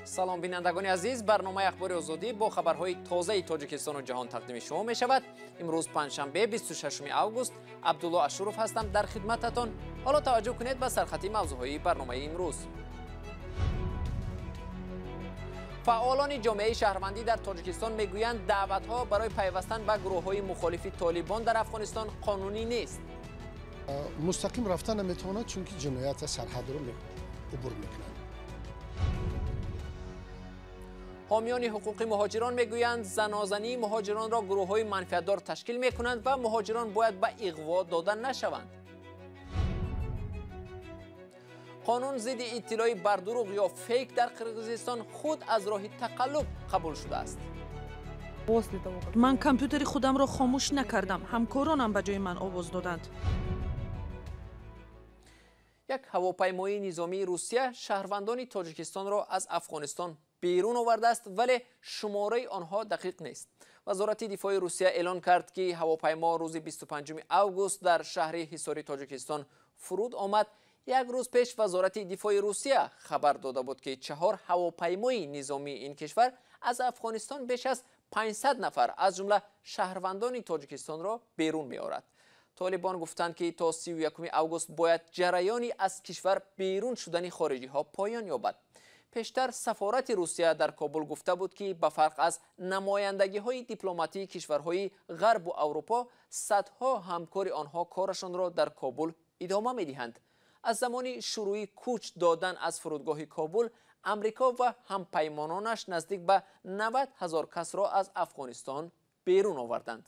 Салом, бинандагони азиз. Барномаи Ахбори Озодӣ бо хабарҳои тозаи Тоҷикистону ҷаҳон тақдими шумо мешавад. Имрӯз панҷшанбе, 26 август. Абдулло Ашуров ҳастам дар хидмататон. Ҳоло таваҷҷӯҳ кунед ба сархати мавзӯъҳои барномаи имрӯз. Фаъолони ҷомеаи шаҳрвандӣ дар Тоҷикистон мегӯянд, даъватҳо барои пайвастан ба гурӯҳҳои мухолифи Толибон дар Афғонистон қонунӣ нест. Мустақим рафта наметавонад, чунки ҷиноята сарҳадро убур мекунад. Ҳомиёни ҳуқуқи муҳоҷирон мегӯянд, занозании муҳоҷиронро гурӯҳҳои манфиатдор ташкил мекунанд ва муҳоҷирон бояд ба иғво дода нашаванд. Қонун зидди иттилои бардурӯғ ё фейк дар Қирғизистон худ аз роҳи тақаллуб қабул шудааст. Ман компютери худамро хомӯш накардам, ҳамкоронам ба ҷои ман овоз доданд. Як ҳавопаймоии низомии Русия шаҳрвандони Тоҷикистонро аз Афғонистон берун овардааст, вале шумораи онҳо дақиқ нест. Вазорати дифои Русия эълон кард, ки ҳавопаймо рӯзи 25 август дар шаҳри Ҳисори Тоҷикистон фуруд омад. Як рӯз пеш Вазорати дифои Русия хабар дода буд, ки 4 ҳавопаймои низомии ин кишвар аз Афғонистон беш аз 500 нафар, аз ҷумла шаҳрвандони Тоҷикистонро берун меорад. Толибон гуфтанд, ки то 31 август бояд ҷараёни аз кишвар берун шудани хориҷиҳо поён ёбад. Пештар сафорати Русия дар Кобул гуфта буд, ки ба фарқ аз намояндагиҳои дипломатии кишварҳои Ғарбу Аврупо, садҳо ҳамкори онҳо корашонро дар Кобул идома медиҳанд. Аз замони шурӯи кӯч додан аз фурудгоҳи Кобул, Амрико ва ҳампаймононаш наздик ба 90 ҳазор касро аз Афғонистон берун оварданд.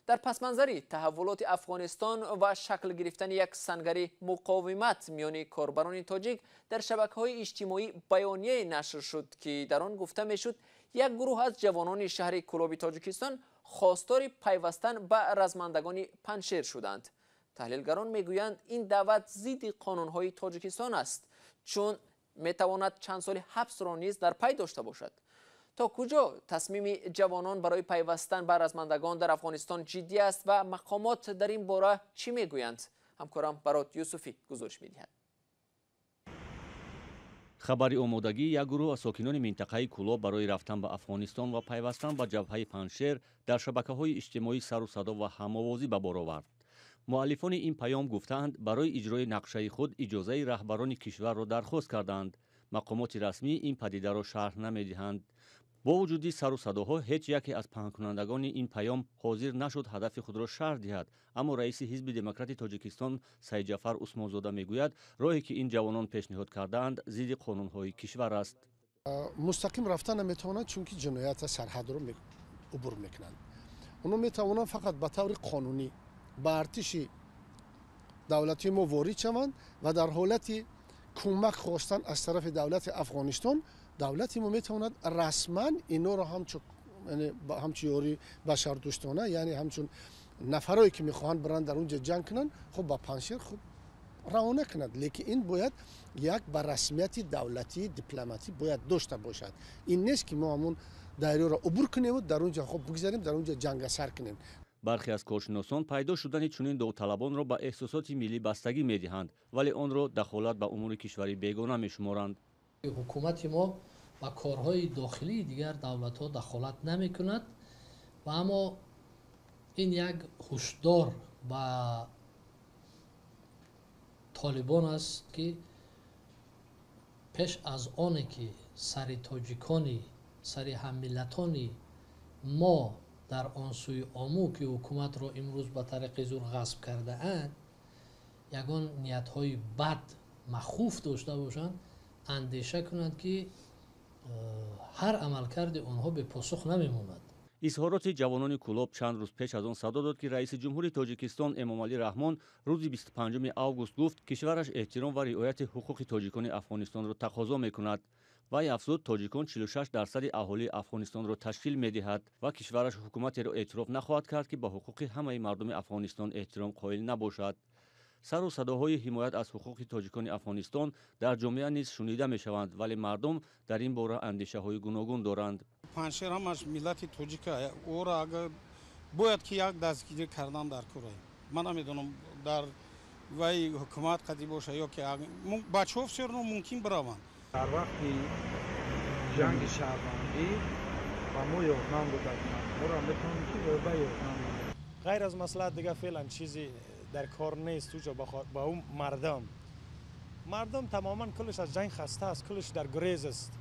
Дар пасманзари таҳаввулоти Афғонистон ва шакл гирифтани як сангари муқовимат миёни корбарони тоҷик дар шабакаҳои иҷтимоӣ баёнияе нашр шуд, ки дар он гуфта мешуд, як гурӯҳ аз ҷавонони шаҳри Кӯлоби Тоҷикистон хостори пайвастан ба размандагони Панҷшер шуданд. Таҳлилгарон мегӯянд, ин даъват зидди қонунҳои Тоҷикистон аст, чун метавонад чанд соли ҳабсро низ дар пай дошта бошад. То куҷо тасмими ҷавонон барои пайвастан ба размандагон дар Афғонистон ҷиддӣ аст ва мақомот дар ин бора чӣ мегӯянд? Ҳамкорам Барот Юсуфӣ гузориш медиҳад. Хабари омодагии як гурӯҳ аз сокинони минтақаи Кӯлоб барои рафтан ба Афғонистон ва пайвастан ба ҷабҳаи Панҷшер дар шабакаҳои иҷтимоӣ сару садо ва ҳамовозӣ ба бор овард. Муаллифони ин паём гуфтаанд, барои иҷрои нақшаи худ иҷозаи раҳбарони кишварро дархост карданд. Мақомоти расмӣ ин падидаро шарҳ намедиҳанд. Бо вуҷуди сару садоҳо ҳеҷ яке аз паҳнкунандагони ин паём ҳозир нашуд ҳадафи худро шарҳ диҳад. Аммо раиси Ҳизби Демократи Тоҷикистон Саидҷафар Усмонзода мегӯяд, роҳе ки ин ҷавонон пешниҳод кардаанд, зидди қонунҳои кишвар аст. Мустақим рафта наметавонад, чунки ҷиноята сарҳадро убур мекунанд. Онҳо метавонанд фақат ба таври қонунӣ ба артиши давлатии мо ворид шаванд ва дар ҳолати кӯмак хостан аз тарафи давлати Афғонистон, давлати мо метавонад расман инҳоро ҳамчун ёрии башардӯстона, яъне ҳамчун нафарое ки мехоҳанд биранд дар он ҷо ҷанг кунанд, хуб ба Панҷшер хуб равона кунад. Лекин ин бояд як ба расмияти давлатии дипломатӣ бояд дошта бошад. Ин нест, ки мо ҳамун дарёро убур кунему дар он ҷо хуб бигзарем, дар он ҷо ҷангасар кунем. Бархе аз коршиносон пайдо шудани чунин довталабонро ба эҳсосоти миллӣ бастагӣ медиҳанд, вале онро дахолат ба умури кишвари бегона мешуморанд. Ҳукумати мо ба корҳои дохилии дигар давлатҳо дахолат намекунад ва аммо ин як ҳушдор ба толибон аст, ки пеш аз оне ки сари тоҷикони, сари ҳаммиллатони мо дар он сӯи Ому, ки ҳукуматро имрӯз ба тариқи зур ғасб кардаанд, ягон ниятҳои бад махуф дошта бошанд, андеша кунанд, ки ҳар амалкарди онҳо бепосух намемонад. Изҳороти ҷавонони Кӯлоб чанд рӯз пеш аз он садо дод, ки раиси ҷумҳури Тоҷикистон Эмомалӣ Раҳмон рӯзи 25 август гуфт, кишвараш эҳтиром ва риояти ҳуқуқи тоҷикони Афғонистонро тақозо мекунад. Вай афзуд, тоҷикон 46% аҳолии Афғонистонро ташкил медиҳад ва кишвараш ҳукуматеро эътироф нахоҳад кард, ки ба ҳуқуқи ҳамаи мардуми Афғонистон эҳтиром қоил набошад. Сару садоҳои ҳимоят аз ҳуқуқи тоҷикони Афғонистон дар ҷомеа низ шунида мешаванд, вале мардум дар ин бора андешаҳои гуногун доранд. Панҷшер ҳамаш миллати тоҷика, ӯро агар бояд ки як дастгирӣ кардан дар кора. Ман намедонам, дар Вай ҳукумат қади боша ё ки бачаҳо всё равно мумкин бираванд. Дар вақти ҷанги шаҳрвандӣ ба мо ёрдам доданд, моро метавонем ки ба ёрдам. Ғайр аз маслиҳат дига феълан чизе дар кор нест. Уҷо ба ӯ мардум тамоман куллаш аз ҷанг хаста аст, куллаш дар гурез аст.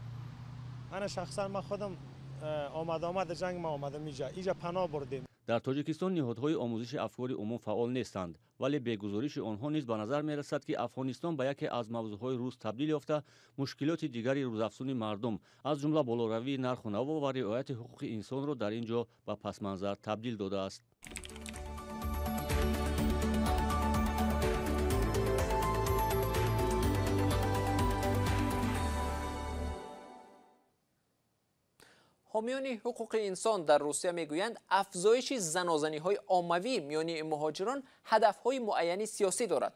Ана шахсан ман худам омада ҷанг ма омадам иҷа паноҳ бурдем. Дар Тоҷикистон ниҳодҳои омӯзиши афкори умум фаъол нестанд, вале бегузориши онҳо низ ба назар мерасад, ки Афғонистон ба яке аз мавзӯъҳои рӯз табдил ёфта, мушкилоти дигари рӯзафзуни мардум, аз ҷумла болоравии нарху наво ва риояти ҳуқуқи инсонро дар ин ҷо ба пасманзар табдил додааст. Ҳомиёни ҳуқуқи инсон дар Русия мегӯянд, афзоиши занозаниҳои оммавӣ миёни муҳоҷирон ҳадафҳои муайяни сиёсӣ дорад.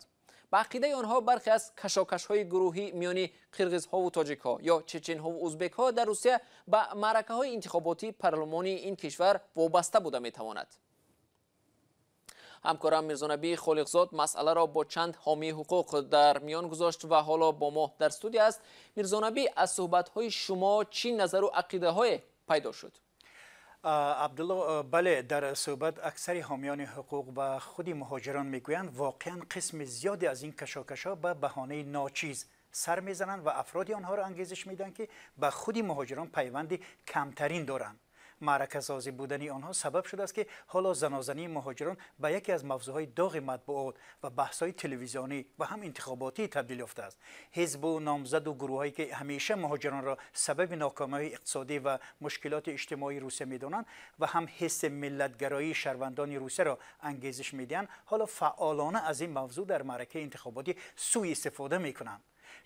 Ба ақидаи онҳо, бархе аз кашокашҳои гурӯҳӣ миёни қирғизҳову тоҷикҳо ё чеченҳову узбекҳо дар Русия ба маъракаҳои интихоботии парлумонии ин кишвар вобаста буда метавонад. Ҳамкорам Мирзонабӣ Холиқзод масъаларо бо чанд ҳомии ҳуқуқ дар миён гузошт ва ҳоло бо мо дар студия аст. Мирзонабӣ, аз суҳбатҳои шумо чӣ назару ақидаҳое пайдо шуд? Абдулло, бале, дар суҳбат аксари ҳомиёни ҳуқуқ ба худи муҳоҷирон мегӯянд, воқеан қисми зиёде аз ин кашокашҳо ба баҳонаи ночиз сар мезананд ва афроди онҳоро ангезиш медиҳанд, ки ба худи муҳоҷирон пайванди камтарин доранд. Маъракасозӣ будани онҳо сабаб шудааст, ки ҳоло занозании муҳоҷирон ба яке аз мавзӯъҳои доғи матбуот ва баҳсҳои телевизионӣ ва ҳам интихоботӣ табдил ёфтааст. Ҳизбу номзаду гурӯҳҳое ки ҳамеша муҳоҷиронро сабаби нокомиҳои иқтисодӣ ва мушкилоти иҷтимоии Русия медонанд ва ҳам ҳисси миллатгароии шаҳрвандони Русияро ангезиш медиҳанд, ҳоло фаъолона аз ин мавзӯъ дар маъракаи интихоботӣ сӯи истифода мекунанд.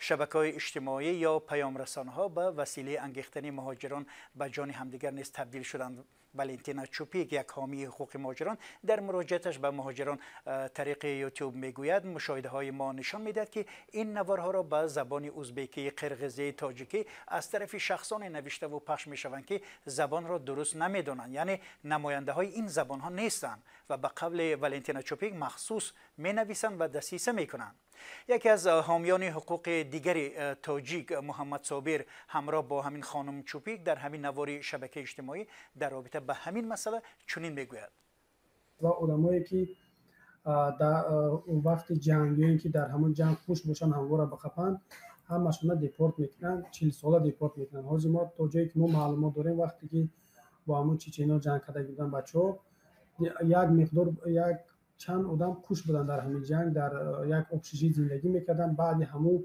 Шабакаҳои иҷтимоӣ ё паёмрасонҳо ба василаи ангехтани муҳоҷирон ба ҷони ҳамдигар низ табдил шуданд. Валентина Чупик, як ҳомии ҳуқуқи муҳоҷирон, дар муроҷиаташ ба муҳоҷирон тариқи Ютуб мегӯяд: мушоҳидаҳои мо нишон медиҳад, ки ин наворҳоро ба забони узбекӣ, қирғизӣ, тоҷикӣ аз тарафи шахсоне навиштаву пахш мешаванд, ки забонро дуруст намедонанд, яъне намояндаҳои ин забонҳо нестанд ва ба қавли Валентина Чупик махсус менависанд ва дасиса мекунанд. Яке аз ҳомиёни ҳуқуқи дигари тоҷик, Муҳаммад Собир, ҳамроҳ бо ҳамин хонум Чупик дар ҳамин навори шабакаи иҷтимоӣ дар робита ба ҳамин масъала чунин мегӯяд: Ва одамое ки дар вақти ҷанг ё ин ки дар ҳамон ҷанг хуш бошанд, ҳамвора бихапанд, ҳамашона депорт мекунанд, 40 сола депорт мекунанд. Ҳозир мо то ҷое ки мо маълумот дорем, вақте ки бо ҳамон чечено ҷанг карда буданд бачаҳо, як миқдор, як чанд одам куш буданд дар ҳамин ҷанг, дар як общежит зиндагӣ мекарданд. Баъди ҳамун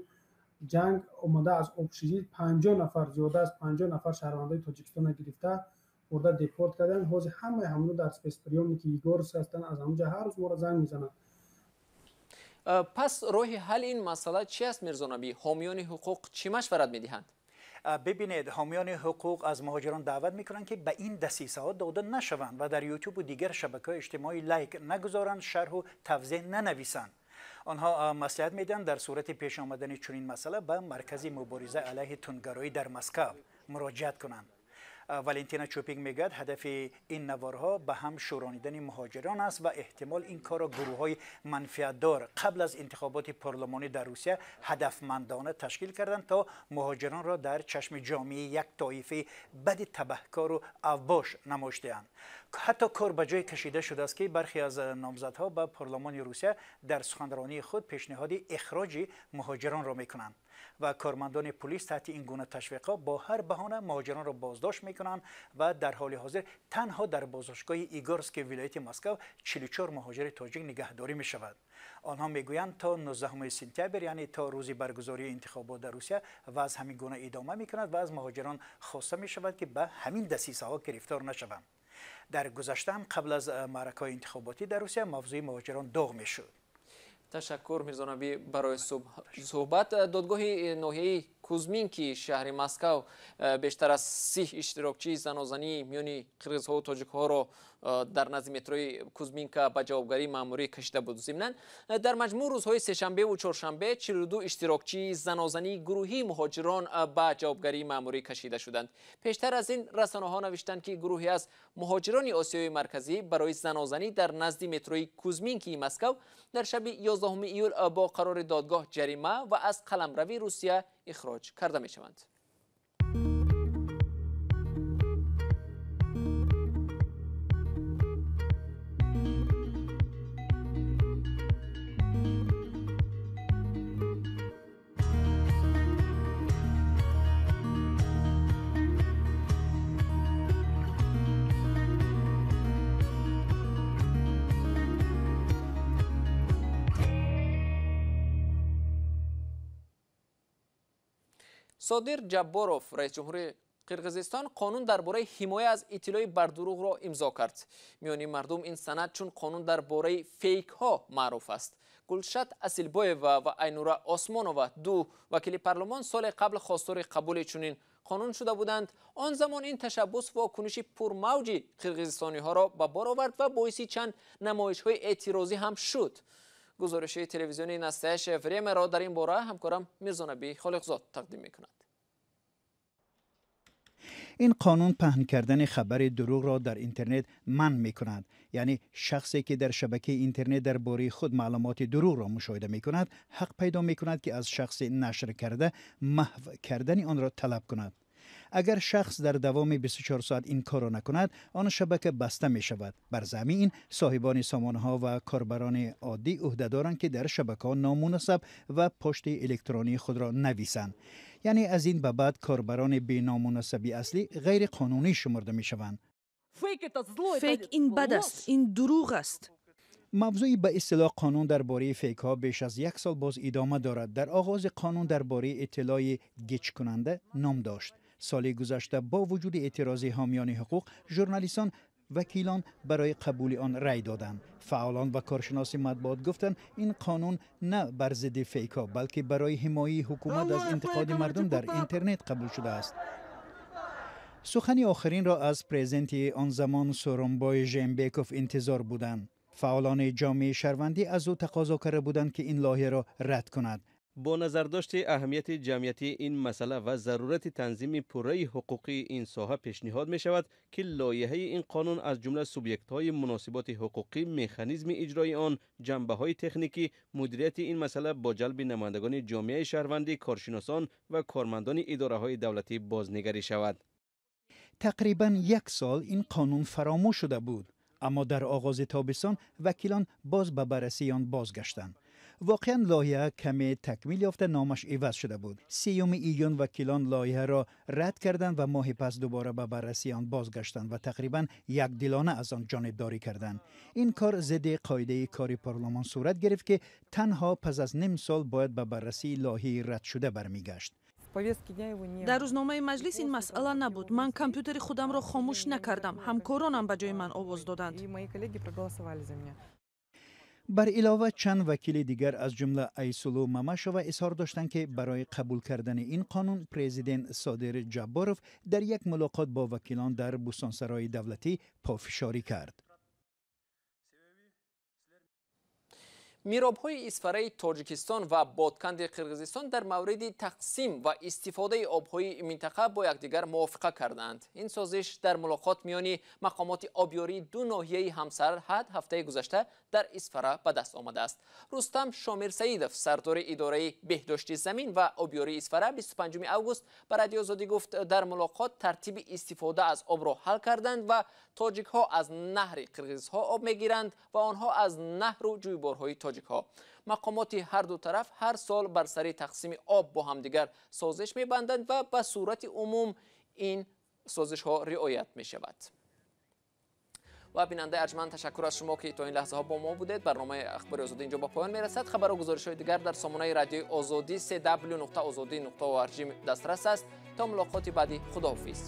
ҷанг омада аз общежит 50 нафар, зиёда аз 50 нафар шаҳрвандои Тоҷикистонро гирифта бурда депорт карданд. Ҳозир ҳамаи ҳамоно дар спецприёмники Егорск ҳастанд. Аз ҳамонҷа ҳар рӯз моро занг мезананд. Пас роҳи ҳалли ин масъала чи аст, Мирзонабӣ? Ҳомиёни ҳуқуқ чӣ машварат медиҳанд? Бибинед, ҳомиёни ҳуқуқ аз муҳоҷирон даъват мекунанд, ки ба ин дасисаҳо дода нашаванд ва дар Ютубу дигар шабакаҳои иҷтимоӣ лайк нагузоранд, шарҳу тавзеҳ нанависанд. Онҳо маслиҳат медиҳанд, дар сурати пеш омадани чунин масъала ба Маркази мубориза алайҳи тундгароӣ дар Москав муроҷиат кунанд. Валентина Чупик мегӯяд, ҳадафи ин наворҳо ба ҳам шӯронидани муҳоҷирон аст ва эҳтимол ин корро гурӯҳҳои манфиатдор қабл аз интихоботи парлумонӣ дар Русия ҳадафмандона ташкил карданд, то муҳоҷиронро дар чашми ҷомеа як тоифаи бади табаҳкору авбош намоиш диҳанд. Ҳатто кор ба ҷое кашида шудааст, ки бархе аз номзадҳо ба парлумони Русия дар суханронии худ пешниҳоди ихроҷи муҳоҷиронро мекунанд ва кормандони пулис таҳти ин гуна ташвиқҳо бо ҳар баҳона муҳоҷиронро боздошт мекунанд ва дар ҳоли ҳозир танҳо дар боздоштгоҳи Игорски вилояти Москав 44 муҳоҷири тоҷик нигаҳдорӣ мешавад. Онҳо мегӯянд, то 19 сентябр, яъне то рӯзи баргузории интихобот дар Русия, вазъ ҳамин гуна идома мекунад ва аз муҳоҷирон хоста мешавад, ки ба ҳамин дасисаҳо гирифтор нашаванд. Дар гузашта ҳам қабл аз маъракаҳои интихоботӣ дар Русия мавзӯи муҳоҷирон доғ мешуд. Ташаккур, Мирзонабӣ, барои суҳбат. Додгоҳи ноҳияи Кузминки шаҳри Москав бештар аз 30 иштирокчии занозании миёни қирғизҳову тоҷикҳоро дар назди метрои Кузминка ба ҷавобгарии маъмурӣ кашида буд. Зимнан дар маҷмӯъ рӯзҳои сешанбеву чоршанбе 42 иштирокчии занозании гурӯҳии муҳоҷирон ба ҷавобгарии маъмурӣ кашида шуданд. Пештар аз ин расонаҳо навиштанд, ки гурӯҳе аз муҳоҷирони Осиёи Марказӣ барои занозанӣ дар назди метрои Кузминкии Москав дар шаби 11 июл бо қарори додгоҳ ҷарима ва аз қаламрави Русия ихроҷ карда мешаванд. Содир Ҷабборов, раис ҷумҳури Қирғизистон, қонун дар бораи ҳимоя аз иттилои бардурӯғро имзо кард. Миёни мардум ин санад чун қонун дар бораи фейкҳо маъруф аст. Гулшат Асилбоева ва Айнура Осмонова, ду вакили парлумон, соли қабл хостори қабули чунин қонун шуда буданд. Он замон ин ташаббус вокуниши пурмавҷи қирғизистониҳоро ба бор овард ва боиси чанд намоишҳои эътирозӣ ҳам шуд. Гузориши телевизиони Настоящее время-ро дар ин бора ҳамкорам Мирзонаби Холиқзод тақдим мекунад. Ин қонун паҳн кардани хабари дурӯғро дар интернет манъ мекунад. Яъне шахсе ки дар шабакаи интернет дар бораи худ маълумоти дурӯғро мушоҳида мекунад, ҳақ пайдо мекунад, ки аз шахси нашр карда маҳв кардани онро талаб кунад. Агар шахс дар давоми 24 соат ин корро накунад, он шабака баста мешавад. Бар замми ин соҳибони сомонаҳо ва корбарони оддӣ ӯҳда доранд, ки дар шабакаҳо номунасаб ва пошти электронии худро нависанд. Яъне аз ин ба баъд корбарони беномунасаби аслӣ ғайриқонунӣ шумурда мешаванд. Фейк ин бад аст, ин дурӯғ аст. Мавзӯи ба истилоҳ қонун дар бораи фейкҳо беш аз як сол боз идома дорад. Дар оғози қонун дар бораи иттилои гиҷкунанда ном дошт. Соли гузашта бо вуҷуди эътирози ҳомиёни ҳуқуқ, журналистон, вакилон барои қабули он рай доданд. Фаъолон ва коршиноси матбуот гуфтанд, ин қонун на бар зидди фейкҳо, балки барои ҳимояи ҳукумат аз интиқоди мардум дар интернет қабул шудааст. Сухани охиринро аз президенти он замон Сооронбой Жээнбеков интизор буданд. Фаъолони ҷомеаи шаҳрвандӣ аз ӯ тақозо карда буданд, ки ин лоиҳаро рад кунад. Бо назардошти аҳамияти ҷамъиятии ин масъала ва зарурати танзими пурраи ҳуқуқии ин соҳа пешниҳод мешавад, ки лоиҳаи ин қонун аз ҷумла субъектҳои муносиботи ҳуқуқӣ, механизми иҷрои он, ҷанбаҳои техникӣ, мудирияти ин масъала бо ҷалби намояндагони ҷомеаи шаҳрвандӣ, коршиносон ва кормандони идораҳои давлатӣ бознигарӣ шавад. Тақрибан як сол ин қонун фаромӯш шуда буд, аммо дар оғози тобистон вакилон боз ба баррасии он бозгаштанд. Воқеан лоиҳа каме такмил ёфта, номаш иваз шуда буд. 30 июн вакилон лоиҳаро рад карданд ва моҳи пас дубора ба баррасии он бозгаштанд ва тақрибан якдилона аз он ҷонибдорӣ карданд. Ин кор зидди қоидаи кори парлумон сурат гирифт, ки танҳо пас аз ним сол бояд ба баррасии лоиҳаи радшуда бармегашт. Дар рӯзномаи маҷлис ин масъала набуд. Ман компютери худамро хомӯш накардам, ҳамкоронам ба ҷои ман овоз доданд. Бар илова чанд вакили дигар аз ҷумла Айсулу Мамашова изҳор доштанд, ки барои қабул кардани ин қонун президент Содир Ҷабборов дар як мулоқот бо вакилон дар бӯстонсарои давлатӣ пофишорӣ кард. Миробҳои Исфараи Тоҷикистон ва Бодканди Қирғизистон дар мавриди тақсим ва истифодаи обҳои минтақа бо якдигар мувофиқа карданд. Ин созиш дар мулоқот миёни мақомоти обёрии ду ноҳияи ҳамсарҳад ҳафтаи гузашта дар Исфара ба даст омадааст. Рустам Шомирсаидов, сардори идораи беҳдошти замин ва обёрии Исфара, 25 август ба Радиои Озодӣ гуфт, дар мулоқот тартиби истифода аз обро ҳал карданд ва тоҷикҳо аз наҳри қирғизҳо об мегиранд ва онҳо аз наҳру ҷӯйборҳои тоҷикҳо. Мақомоти ҳар ду тараф ҳар сол бар сари тақсими об бо ҳамдигар созиш мебанданд ва ба сурати умум ин созишҳо риоят мешавад. Ва бинандаи арҷманд, ташаккур аз шумо, ки то ин лаҳзаҳо бо мо будед. Барномаи Ахбори Озодӣ инҷо ба поён мерасад. Хабару гузоришҳои дигар дар сомонаи радиои Озодӣ cw.ozodi.org дастрас аст. То мулоқоти баъдӣ, худоҳофиз.